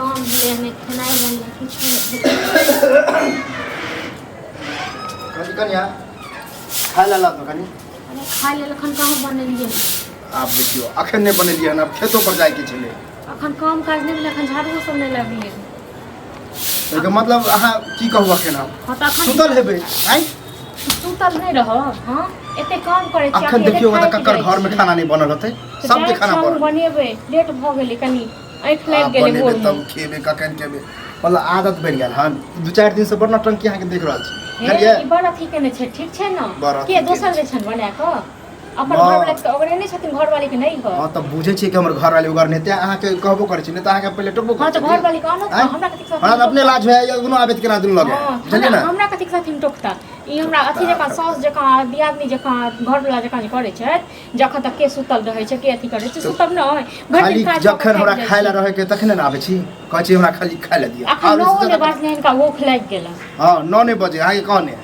काम भेलै नहि खेनाइ बनलै किछु नहि भेलै। कथी कनिया खाय लए लाउ तऽ कनि। अरे खाय लेल एखन कहाँ बनेलियै? आब देखियौ, अखन नहि बनेलियै हन, आब खेतो पर जायके छलै। एखन काम काज नहि भेलै, एखन झाड़ुओ सब नहि लगलै। एहिके मतलब अहाँ की कहू अखन हम? हँ तऽ अखन सुतल हेबै आँय? सुतल नहि रहब? हँ, एते काम करै छी। अखन देखियौ ओतऽ ककर घरमे खाना नहि बनल होतै, सबके खाना बनल। बनेबै, लेट भऽ गेलै, कनि आँखि लागि आब गेलै बनेबै भोरमे। तब खेबै, कखन खेबै? मतलब आदत बनि गेल हन। 2-4 दिनसँ बड़ नौटंकी अहाँके देख रहल छी। हे, बुझलियै? ई बड़ अथी केने छै, ठीक छै ने? बड़ अथी के केने दोसर छै। दै छनि बना कऽ? अपन हँ। घरवाला के ओगरे नहि छथिन, घरवाली के नहि हो। हँ तऽ बुझै छियै कि हमर घरवाली उगर नहि, तेँ अहाँके कहबो करै छी, नहि तऽ अहाँके पहिले टोकबो हँ करै तऽ छलियै। घरवाली के आनत आँय? हमरा कथी हमरा तऽ अपने लाज होइए, कोनो आबैत केना दुनू लगे। हँ, बुझलियै ने? हमरा कथी छथिन टोकता? ई हमरा अथी जकाँ, साउस जकाँ, दियादनी जकाँ, घरवला जकाँ जे करै छथि, जखन तक के सुतल रहै छै, के अथी करै छै, सुतब नहि भरि खाली दिन काज कऽ कऽ जखन हमरा थाकि जाइ खाय लए छी। रहै के तखने ने आबै छी, कहै छी हमरा खाली खाय लए दिअ। अखन आब 9 एहिसँ नहि ज्यादा- बाजलै, हिनका भूख लागि गेलनि। हँ, 9 नहि बजे अहाँके कहने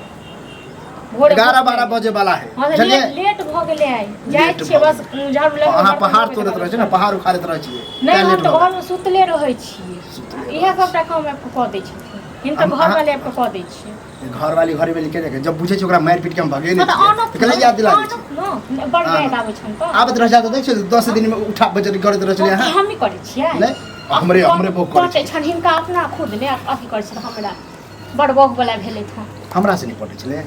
भोरे 11 भूख 12 लागि- बजे वाला है। हँ तऽ बुझलियै? लेट भऽ गेलै आइ। जाइ लेट छियै भऽ बस झाड़ू लगबै, अहाँ बर्तन पहाड़ धोबै, तोड़ैत तकर रहै छियै ने, पहाड़ उखाड़ैत रहै छियै नहि, तैं हम लेट तऽ भऽ गेल। घरमे सुतले रहै छियै। सुतले इएह सबटा काम आबि कऽ कऽ दै छथिन हिनकर घरवाली, आबि कऽ कऽ दै छियै। घरवाली घरे के देखे जब बुझै छै ओकरा मारि पीट के हम भगेने हँ तऽ छियै आनत तऽ कहले याद दिला दै आनत छियै। ने, बड़ हँ। याद आबै छनि तऽ आबैत रह जाते, देख 10 दिन में उठा बजट करैत रहै छलियै अहाँ। हम नहि करै छियै। नहि, हमरे हमरे भोग करै कटै छै। छनि हिनका अपना खुद ने अथी करै छनि, हमरा बड़ बौह वला भेलै हँ। हमरा से नहि पटै छलै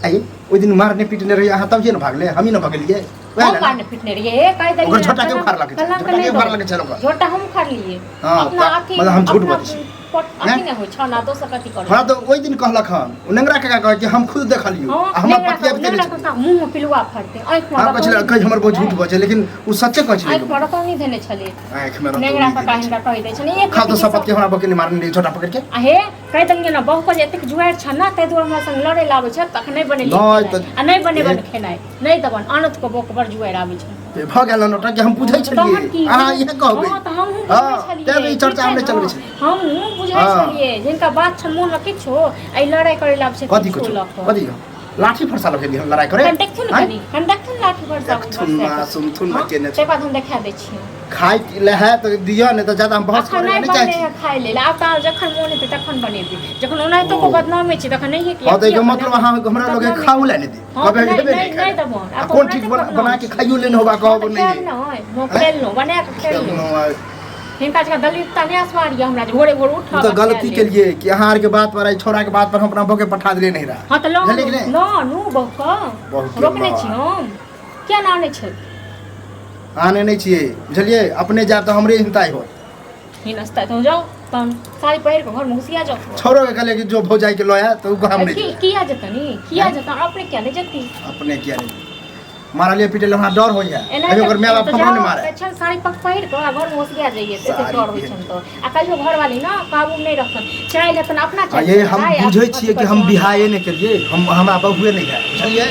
आइ, ओहि दिन मारने पीटने रहियै अहाँ तभिए ने भागले, हमही ने भगलियै वएह हम ने। मारने पीटने रहियै? हे, कहि देलियै। ओकर झोटा के उखाड़लक? कलंक झोटा के नहि उखाड़लक छल ओकर? झोटा हम उखाड़लियै। हँ, अपना अथी मतलब हम झूठ अपना बजै छी। अथी नहि? नहि होइ छौ ने, दोसर कथी करै? हमरा तऽ ओहि दिन कहलक हन ओ नेंगरा काका, कहै कि हम खुद देखलियौ हँ, आ हमरा नेंगरा पतिया के- नेंगरा काका मुँह में पिलुआ फड़तै, आँखि में हम कहै छलै, कहै हमर बहुत झूठ बजै, लेकिन ओ सच्चे कहै छलै। आँखि में रतौनी धेने छलै। आँखि में नेंगरा काका हिनका कहि दै छलै एक खा तो रत्ती शपथ के हमरा बके नहि मारने रहियै झोटा पकड़ के। आ हे, कहि देलियै ने बहु के जे एतेक जुआरि छनि ने, ताहि दुआरे हमरा संग लड़ै लए आबै छथि, तखन नहि बनेलियै नहि खेनाइ। तऽ- आ नहि बनेबनि खेनाइ, नहि देबनि आनत के, बौक बड़ जुआरि आबै छनि। ते भऽ गेल नौटंकी, हम बुझै तहन छलियै की? अहाँ इएह कहबै। हँ तऽ हमहूँ हँ, बुझै छलियै। तेँ ई चर्चा हम नहि ठीक छै चलबै ने? छलियै। हमहूँ बुझै हँ। छलियै, जिनका बात छनि मोनमे किछो, एहि लड़ाइ करै लए आबै छै कथी किछो कुछो लऽ कऽ। कथी लाठी फरसा लऽ के हम लड़ाइ करे? कनि देखथुन ने, आँय? कनि कनि देखथुन लाठी भरसा। देखथुन ना, सुनथुन ना, केने ताहि बाद हम देखा दै छियै। खाय ले है तऽ दिअ, नहि तऽ ज्यादा हम बहस अखन करै नहि नहि चाहै बनलै छी। है खाय लेल, आब तऽ जखन मोन हेतै तखन बनेबै, जखन ओनाहितो को ओ। बदनामे छै तखन नहिये हँ तऽ एहिके मतलब अहाँ हमरा लगे बदनामी- खाओ लए नहि दे हँ, कहबै नहि- हेबे नहि- नहि खाय। नहि देबो। आ आब कोन ओना ठीक तऽ बना के बदनाम खाइयो लेने होबा कहब तऽ नहि। खायब नहि, हम खेललहुँ, बना कऽ खेललहुँ। आँय? हिनका जकाँ दलितता नहि असवार यऽ हमरा जे भोरे भोर उठब ओ आ तऽ खा गलती लेब। केलिए कि अहाँ आरके बात पर, एहि छौड़ा के बात पर हम अपना बके पठा देलियै नहीं रहा। हँ तऽ लऽ बुझलियै कि नहि? लऽ नू बहू बहूके के रोकने माँ। छी हम, किया ने आनै छै? आने नहि छियै, बुझलियै? अपने जायब तऽ हमरे हिनताइ होत। हिनस्ता तऽ जाउ तहन साड़ी पहिर कऽ घरमे घुसिया जाउ। छौड़ो के कहलियै कि जो भौजाई के लऽ आए, तऽ ओ हम नहि की जेबै। किया जेतनि? किया जेतनि? अपने किया नहि जेती? अपने किया नहि मारलियै पिटलियै, हमरा डर होइए। एना कहियो ओकर माय बाप तऽ हमरो नहि जाउ, मारे। तऽ छनि साड़ी पक पहिर कऽ आ घरमे घुसिया जाइए, एते साड़ी डर होइ पहिर छनि तऽ। आ कहियो घरवाली ने काबूमे नहि रखतनि, चाय लेतनि अपना आ चाय ये हम चाय आ बुझै अथी छियै कि हम करतनि। बियाहे नहि केलियै, हम हमरा बहुए नहि है, बुझलियै?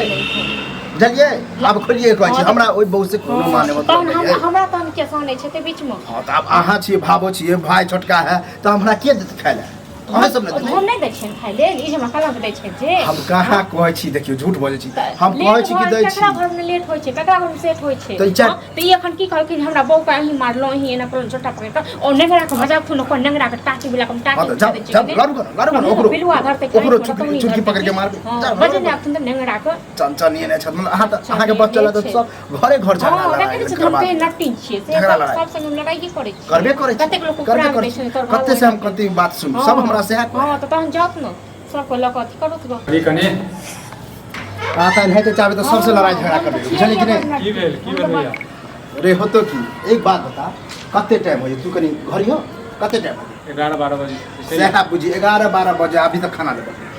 बुझलियै? आब खोलिए कहै छी, हमरा ओहि बहू से कोनो माने मतलब तहन नहि हम है। हमरा तहन के सहने छै ते बीचमे? हँ तऽ आब अहाँ छियै, भावो छियै, भाय छोटका है, तऽ हमरा के देत खाय लए? अहाँ सब ने देबै। हम नहि दै छियनि खाय लेल, ई जे हमरा कलंक दै छथि जे हम कहाँ कहै छी? देखियौ, झूठ बजै छी। तऽ हम लेट कहै छी कि भऽ- दै छी? ककरा घरमे लेट होइ छै, ककरा घरमे सेट होइ छै? तऽ ई चारि- हँ, तऽ ई एखन की कहलखिन, हमरा बहू के अहीं मारलहुँ, अहीं एना करलहुँ, झोटा पकड़ि कऽ ओ नेंगरा के मजाक थुन, ओकर नेंगरा के टाटी वला के हम हँ टाटी तऽ जाउ दै छियै जाउ कि नहि? लड़ू ने, लड़ू ने ओकरो पिलुआ धरतै कि ओकरो आँखिमे चुटकी रतौनी चुटकी धरतै पकड़ि के कि? मारबै। हँ, जाउ, बजे लड़ू नहि ने। आबथुन तऽ नेंगरा के चंचल नहि छथि, मतलब अहाँ तऽ अहाँके बस चलत तऽ सब घरे घर झगड़ा हँ, लड़ाइ देखै नहि छियै, हम करबा केहन नट्टी छियै से झगड़ा सब लड़ाइ। सब संगे हम लड़ाइए करै छियै। करबे करै छी। कतेक लोक करबे उपराग करै दै छी। छै तोहर कते से हम भाव कते बात सुन सब हमरा सएह कहै। हँ तऽ तहन जाउत ने, सबके लऽ कऽ अथी करू तऽ अभी कनि आता एनाहिते चाहबै तऽ सबसे लड़ाइ झगड़ा करबै, बुझलियै कि नहि? की भेल, की भेल भैया? रे होतो की, एक बात बता, कते टाइम होइए? तू कनि घर हो, कते टाइम होइए? 11-12 बजे छै। सएह बुझी, 11-12 बजे अभी तक खाना नहि बनलै,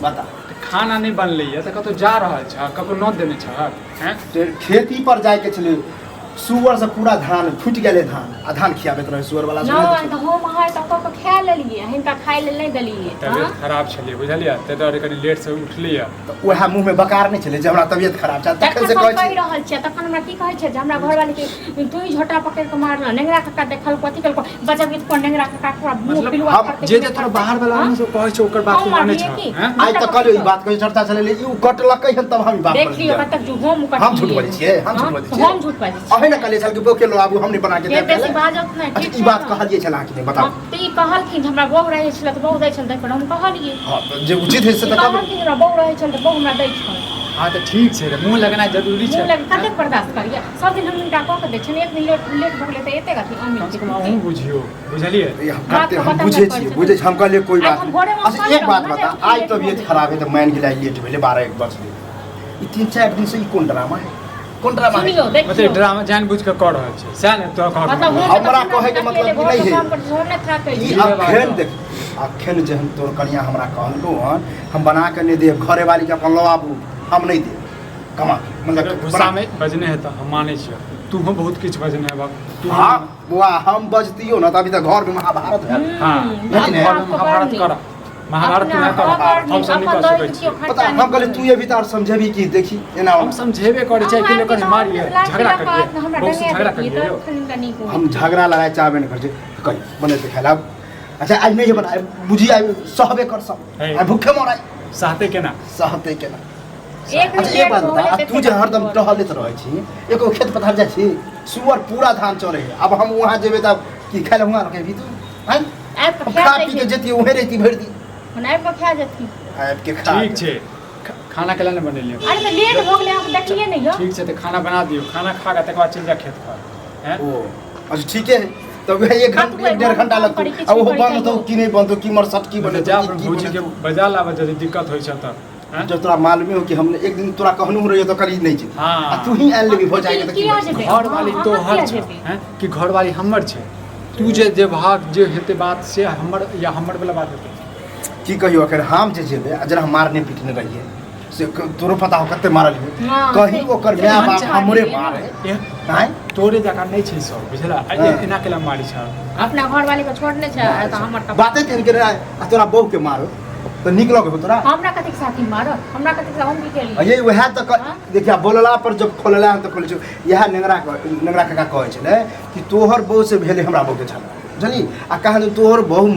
बता। तऽ खाना नहि बनलैया तऽ कतहु जा रहल छह? ककरो नोत देने छहक हैं? से खेती पर जाइके छलै, सुअर से पूरा धान फूटि गेलै, धान आ धान खियाबैत रहै सुअर वाला सब। नहि तऽ हम अहाँ तऽ कऽ कऽ खा लेलियै, हिनका खाय लेल नहि देलियै। तबियत खराब छलै बुझलियै, ताहि दुआरे कनि लेटसँ उठलियै। तऽ उएह मुँहमे बकार नहि छलै जे हमरा तबियत खराब छै तखन तखन से हम कहै कहि छी रहल छियै, तखन हमरा की कहै छै जे हमरा घरवाली के तू ही झोटा पकड़ि कऽ मारल, नेंगरा कक्का देखल, कथी केलको, बजबी तऽ कोन नेंगरा कक्का पूरा मुँह मतलब पिलुआ हम फड़तै जे कि जे नहि तोरा फड़तै? बाहर वाला हँ? आदमी सब कहै छै ओकर बात हम तू मानै मारलियै छह की? हैं? आइ तक कहलियौ ई बात कही चर्चा छलै, ई ओ कटलकै हन तब हम ई बात देख लियौ बजलियै। कतक झूठ हम हम झूठ बजै छियै? हम झूठ बजै छियै? हम झूठ बजै छियै? अहे ने कहलिए छल कि बहू के लो आबू, हम नहीं बना के ये देब बेसी खाय लए। बाजत नहि, अच्छा ठीक ई छै बात ने? कहलिए छल अहाँ कि नहि बताउ? हँ, तऽ ई कहलखिन जे हमरा बहू रहै छलै तऽ बहू दै छल, ताहि पर हम कहलियै। हँ, तऽ जे उचित है से ई तऽ कहबै। कहलखिन हमरा बहू रहै छल तऽ बहू हमरा दै छल। हँ तऽ ठीक छै रे, मुँह लगनाइ जरूरी छै। मुँह लग कतेक बर्दाश्त करियै? सब दिन हम हिनका कऽ के दै छियनि, एक दिन लेट लेट भऽ गेलै तऽ एतेक अथी अमीर कम से कम अहूँ बुझियौ, बुझलियै? ई हम बात कते तऽ हम खतम बुझै नहि छियै, करै बुझै छियै, हम कहलियै कोइ आइ बात हम नहि। भोरेमे अच्छा कहने एक बात रहौं ने बता, जे आइ लेट तबियत भऽ गेल। खराब है तऽ मान गेलै लेट भेलै, 12-1 बजलै, ई 3-4 दिन से ई कोन ड्रामा है, कोन ड्रामा है? सुनियौ, मतलब देखियौ। ड्रामा जानि बुझि कऽ कऽ रहल छै, सएह ने तोरा कहऽ के मतलब मतलब? हमरा कहै के मतलब ई नहि है। काम करै छै, हम नहि थाकै ई छी। अखन देख, अखन जे हम तोर कनिया हमरा कहलको हन, हम बना के नहि देब, घरे वाली के अपन लऽ आबू, हम नहि देब कमा मतलब गुस्सा में बजने हेतऽ, हम मानै छियौ, तूहो बहुत किछु बजने हेबऽ तू। हाँ बुआ, हम बजतियो ना तऽ अभी तक घर में महाभारत भेल। हाँ, लेकिन घर में महाभारत कर, महाभारत तू कर, हम सब नहि कऽ सकै छी। पता हम कहलियै तू अभी तऽ समझेबी की, देखी एना हम समझेबे करै छै कि लोक मारिए झगड़ा करिए, बहुत से झगड़ा करिए। हम झगड़ा लड़ाई चाहबे नहि करै छी, कही बनेतै खाय ला। अच्छा आज नहि बना बुझी, आइ सहबे कर सब, आइ भूखे मराइ। सहते केना? सहते केना? अच्छा एक बात बता, तू जे हरदम टहलैत रहै छी, एको खेत पथार जाइ छी? सुअर पूरा धान चरे है, अब हम वहाँ जेबै तब की खाय लए हुआँ रखेबही तू? हैं, खा पी के जैती उहें रहती भरि दिन। आबि कऽ खा जेथिन, आबि के खा। ठीक छै, खाना केला नहि बनेलियै? अरे तऽ लेट भऽ गेलै, अहाँके देखलियै नहि यौ। ठीक छै, तऽ खाना बना दियौ, खाना खा कऽ तकर बाद चलि जा खेत पर। हैं, ओ अच्छा ठीके है, तब वएह एक घंटा 1-1.5 घंटा लगतौ, आ ओहो बंद होतौ कि नहि बंद होतौ, की मरसट की बनेतौ? जा अपन भौजी के बजा लाबऽ यदि दिक्कत होइ छै तऽ। जब तोरा मालूमे हो कि हम एक दिन तोरा कहनू रहियो तऽ कहली नहि जेबै, हाँ। आ तू ही आनि लेबी हो जाएगा तऽ की? किया जेबै? घर वाली तोहर छै, हैं, कि घर वाली हमर छै? तू जे जे भाग जे हेतै बात से हमर या हमर वाला बात हेतै। की कहियो, अखन हम जे जेबै आ जेना हम मारने पीटने रहियै से तोरो पता हो कते मारलियै, कहीं ओकर माय बाप हमरे मारे? आँय, तोरे जकाँ नहि छै सब, बुझला? एना केला मारी छै? अपना घर वाली के छोड़ने छै तऽ हमर बाते केहन के आ तोरा बहू के मारो तऽ नीक लगै तोरा? हमरा कथी के साथी मारत? हमरा कथी के? हम की केलियै? ये वएह तऽ देखिया, बोलला पर जब खोलला तऽ खोलै छौ। इएह नेंगरा नेंगरा काका कहै छलै कि तोहर बहू से भेलै हमरा बहू के झगड़ा, बुझली? आ कहा तोहर बहू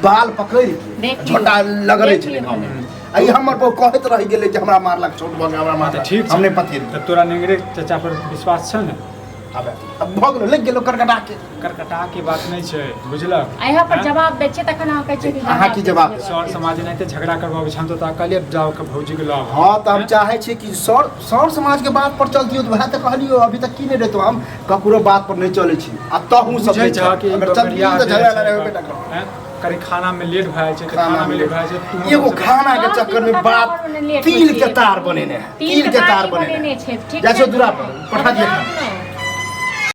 बाल पकड़ि के झोटा लगड़ै छलै गाँवमे, आ ई हमर बहू कहैत रहि गेलै कि हमरा मारलक, छोट भऽ गेल, हमरा मारलक। ठीक, हम नहि पतियेलियै। तऽ तोरा नेंगरे चाचा पर विश्वास छै ने? आब अब भऽ गेलो, लागि गेलो करकटा के। करकटा के बात नहि छै, बुझलक? यहाँ पर जवाब दै छियै तखन अहाँ कहै छियै कि अहाँ की जवाब? सर समाज एनाहिते झगड़ा करबाबै छै। हम तऽ तोरा कहलियै जाओ के भौजी के लऽ। हँ, तऽ हम चाहै छियै कि सर सर समाज के बात पर चलतियो तऽ वएह तऽ कहलियो, अभी तक की नहि रहितो। हम ककरो बात पर नहि चलै छी आ तहूँ सब बुझै छह कि अगर चलती तऽ झगड़ा लड़ाइ होबे ना करत। करी खाना में लेट भए जाइ छै, खाना में लेट भए जाइ छै। एगो खाना के चक्कर में बात तिल के तार बनेने है, तिल के तार बनेने छै। जाइ छौ दूरा पर पठा दिए खाना।